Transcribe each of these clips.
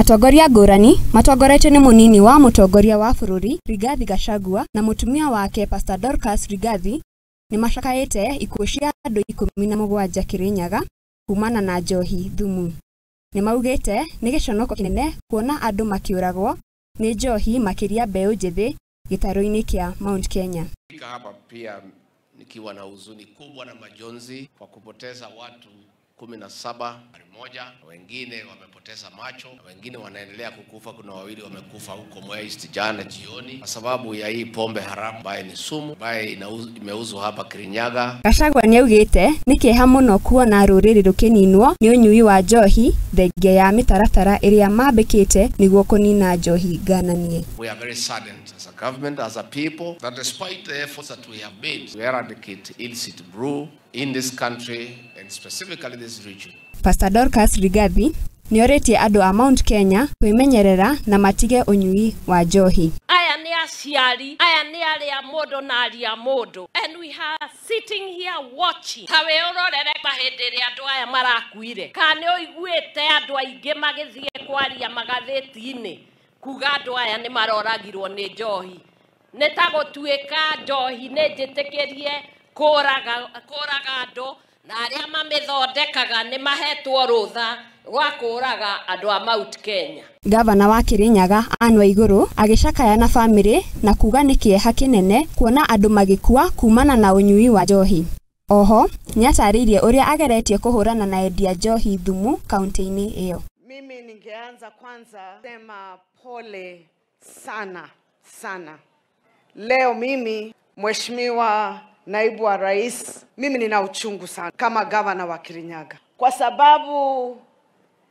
Atongoria ngũrani matongoretio nĩ mũnini wa mũtongoria wa bũrũri Rigathi Gachagua na mũtumia wake Pastor Dorcas Rigathi nĩ macakaĩte ikuũ cia andũ 17 Kirinyaga kumana na njohi thumu. Nĩ maugĩte nĩ gĩconoko kĩnene kuona andũ makĩũragwo nĩ njohi makĩria mbeũ njĩthĩ gĩtarũ-inĩ kĩa Mount Kenya. Hapa pia nikiwa na huzuni kubwa na majonzi kwa kupoteza watu 17 moja, wengine wamepoteza macho, wengine wanaendelea kukufa. Kuna wawili wamekufa huko Mwea East jana jioni kwa sababu ya hii pombe haramu ambayo ni sumu ambayo imeuzwa hapa Kirinyaga. Gachagua nĩaugĩte nĩ kĩeha mũno kuona rũrĩrĩ rũkĩninwo nĩ ũnyui wa njohi thengia ya mĩtaratara ĩrĩa mambĩkĩte nĩguo kũnina njohi ngananie. We are very saddened as a government, as a people, that despite the efforts that we have made to eradicate illicit brew in this country and specifically this region. Pastor Dorcas Rigathi nĩorĩtie andũ a Mount Kenya kwĩmenyerera na matige ũnyui wa njohi. Aya nĩ aciari, aya nĩ arĩa mũndũ na aria mũndũ, and we are sitting here watching. Ta wĩ ũrorere hĩndĩ ĩrĩa andũ aya marakuire, kana nĩ ũiguĩte andũ aingĩ magĩthiĩ kwaria magathĩti-inĩ kuga andũ aya nĩ maroragirwo nĩ njohi. Nĩ ta gũtuĩka njohi nĩ njĩtĩkĩrie kũraga andũ, na arĩa mamĩthondekaga nĩ mahetwo rũtha rwa kũraga andũ a Mount Kenya. Gavana wa Kirinyaga Anne Waiguru agĩcakaya na bamĩrĩ na kuga nĩ kĩeha kĩnene kuona andũ magĩkua kumana na ũnyui wa njohi. Oho nĩatarĩirie ũrĩa ageretie kũhũrana na endia njohi thumu kaunti-inĩ ĩyo. Mimi ningeanza kwanza sema pole sana sana. Leo mimi Mheshimiwa Naibu wa Rais, mimi nina uchungu sana kama gavana wa Kirinyaga, kwa sababu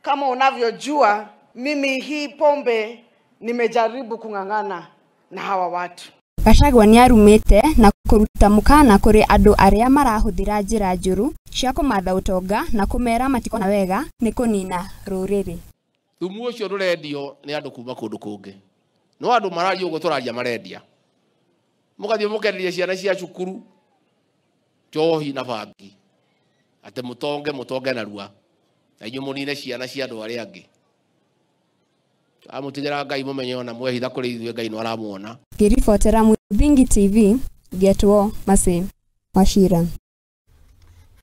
kama unavyojua mimi hii pombe nimejaribu kung'ang'ana na hawa watu. Gachagua nĩarumĩte na kũruta mũkana kũrĩ andũ arĩa marahũthĩra njĩra njũru cia kũmatha ũtonga na kũmera matikona wega nĩ kũnina rũrĩrĩ. Thumu ũcio ndũrendio nĩ andũ kuma kũndũ kũngĩ, no andũ mararia ũguo tũraria marendia, mũgathiĩ mũkenderia ciana cia cukuru njohi na bangi atĩ mũtonge narua na inyuĩ mũnine ciana cia andũ arĩa angĩ. Amũtigĩra Ngai mũmenye ona mwehitha kũrĩ ithuĩ Ngai no aramuona. Ngĩribotera Muthingi TV, ngetwo Mercy Wachira.